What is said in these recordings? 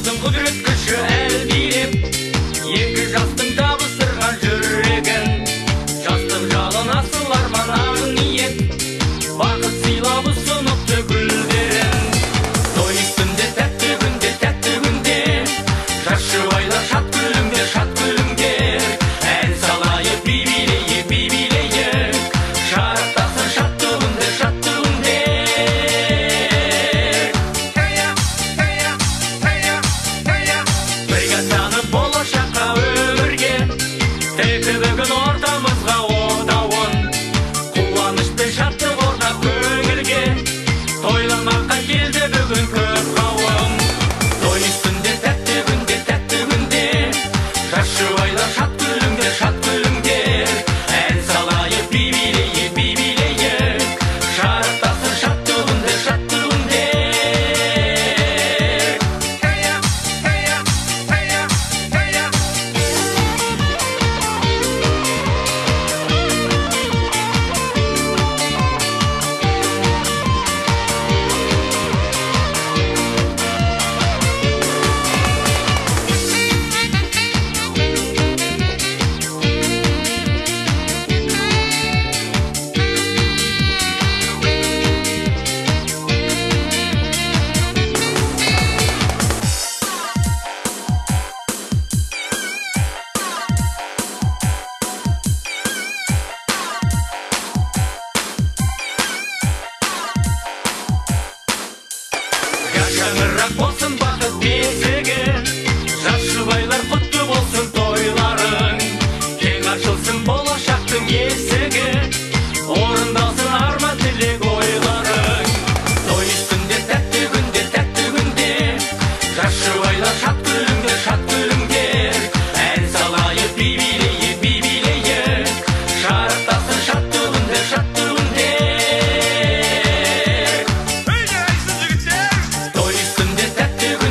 Махаббаттың құдірет күші әлдилеп, екі жастың табыстырған жүрегін. Жастық жалын асыл арман ақ ниет, бақыт сыйлап ұсыныпты гүлдерін. Той үстінде тәтті күнде, тәтті күнде, жас жұбайлар шат күліңдер, шат күліңдер. Ән салайық, би билейік, би билейік, шарықтасын шатты күндер, шатты күндер. Бірге аттанып болашаққа, өмірге, тіркі бүгін ортамызға отауын. Қуаныш пен шаттық орнап көңілге, тойламаққа келді бүгін көп қауым. Той үстінде тәтті күнде, тәтті күнде, жас жұбайлар шат күліңдер, шат күліңдер. Ән салайық, би билейік, би билейік, шарықтасын шатты күндер, шатты күндер. Шаңырақ болсын бақыт бесігі, жас жұбайлар құтты болсын тойларың. Кең ашылсын болашақтың есігі, орындалсын арман тілек ойларың. Той үстінде тәтті күнде, тәтті күнде, жас жұбайлар шат күліңдер, шат күліңдер. Ән салайық, би билейік, би билейік, шарықтасын шатты күндер, шатты күндер. Той үстінде тәтті күнде.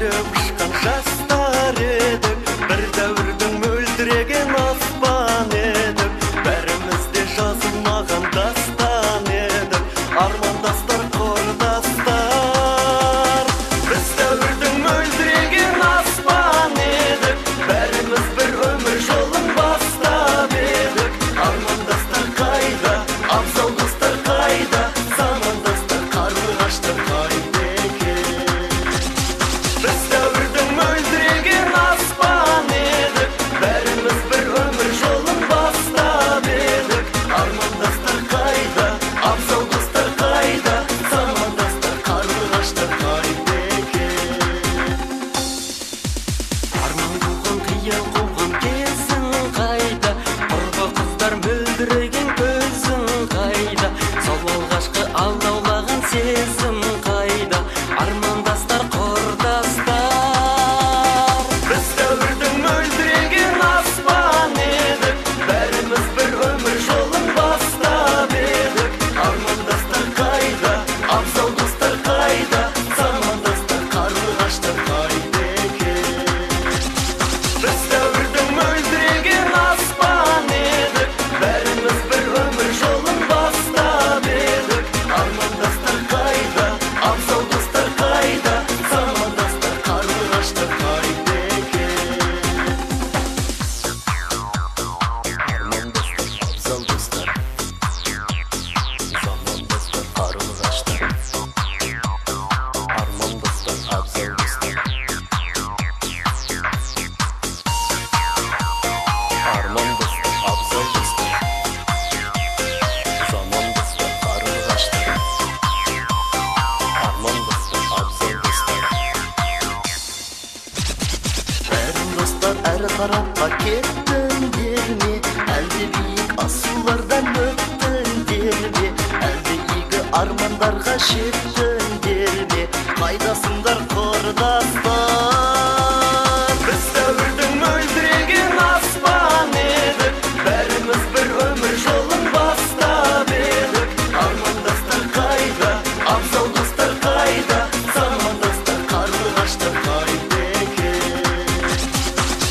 сүйіп ұшқан жастар едік, бір дәуірдің мөлдіреген аспан едік, бәріміз де жазылмаған дастан едік, армандастар, құрдастар. Біз дәуірдің мөлдіреген аспан едік, бәріміз бір өмір жолын бастап едік, армандастар қайда, абзал достар қайда, замандастар, қарлығаштар қайда екен? Біз дәуірдің мөлдіреген аспан едік, бәріміз бір өмір жолын бастап едік, армандастар қайда, абзал достар қайда, замандастар, қарлығаштар қайда екен? Арман қуған, қиял қуған кезің қайда, құрбы қыздар мөлдіреген көзің қайда, сол алғашқы алдаулаған сезім қайда, армандастар, құрдастар. Біз дәуірдің мөлдіреген аспан едік, бәріміз бір өмір жолын бастап едік, армандастар қайда, абзал достар қайда, замандастар, қарлығаштар қайда екен? Біз дәуірдің мөлдіреген аспан едік, бәріміз бір өмір жолын бастап едік, армандастар қайда, абзал достар қайда, замандастар, қарлығаштар қайда екен? Армандастар, абзал достар, замандастар, қарлығаштар. Армандастар, абзал достар, армандастар, абзал достар, замандастар, қарлығаштар. Армандастар, абзал достар. Бәрін достар әр тарапқа кеттіңдер ме, әлде биік асулардан өттіңдер ме, әлде игі армандарға жеттіңдер ме, қайдасыңдар, құрдастар? Біз дәуірдің мөлдіреген аспан едік, бәріміз бір өмір жолын бастап едік, армандастар қайда, абзал достар қайда, замандастар, қарлығаштар қайда екен?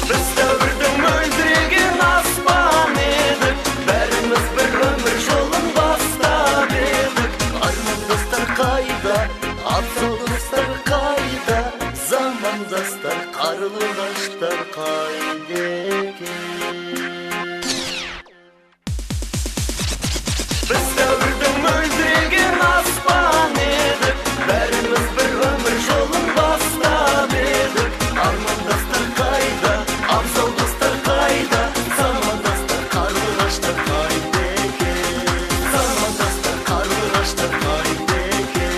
Біз дәуірдің мөлдіреген аспан едік, бәріміз бір өмір жолын бастап едік, армандастар қайда, абзал достар қайда, замандастар, қарлығаштар қайда екен? Біз дәуірдің мөлдіреген аспан едік, бәріміз бір өмір жолын бастап едік, армандастар қайда, абзал достар қайда, замандастар, қарлығаштар қайда екен? Замандастар, қарлығаштар қайда екен?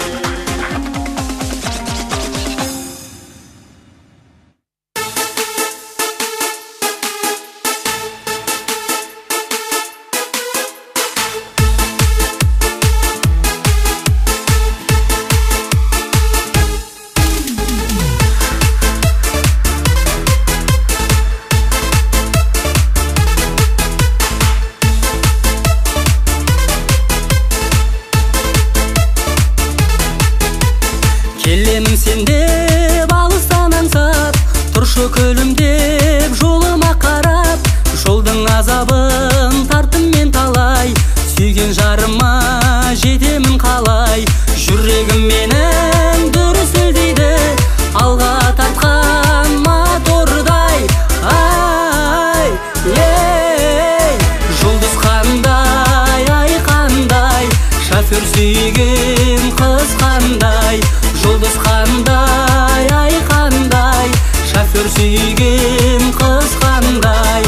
Келемін сен деп алыстан аңсап, тұршы күлімдеп жолыма қарап, жолдың азабын тарттым мен талай, сүйген жарыма жетемін қалай, жүрегім менің дүрсілдейді алға тартқан мотордай. Ай, ей, жұлдыз қандай, ай қандай, шофер сүйген қыз қандай, жұлдыз қандай, ай қандай, шофер сүйген қыз қандай.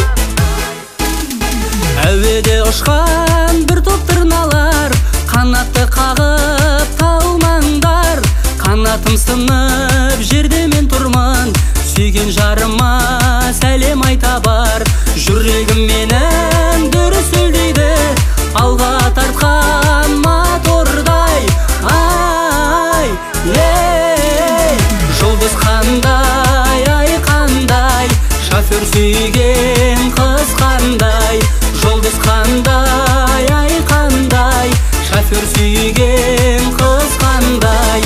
Әуеде ұшқан бір топ тырналар, қанатты қағып талмаңдар, қанатым сынып жерде мен тұрмын, сүйген жарыма сәлем айта бар, жүрегім менің дүрсілдейді алға тартқан мотордай. Ай, ей, жұлдыз қандай, ай қандай, шофер сүйген қыз қандай, жұлдыз қандай, ай қандай, шофер сүйген қыз қандай.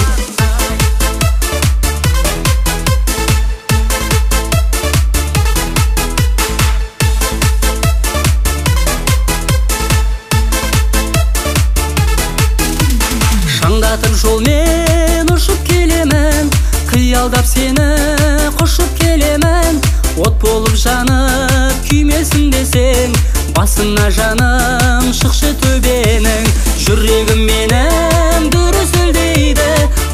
Таңдатып жолмен ұшып келемін, қиялдап сені құшып келемін. От болып жанып күймесін десең, басына жаным шықшы төбенің. Жүрегім менің дүрсілдейді,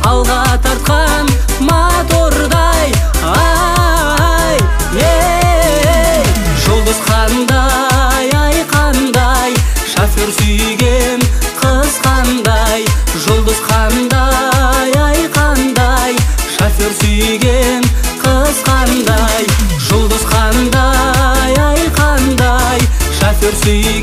алға тартқан мотордай. Ай, ей, жұлдыз қандай, ай қандай, шофер сүйген қыз қандай. Жұлдыз қандай, ай қандай, шофер сүйген қыз қандай. Жұлдыз қандай, ай қандай, шофер сүйген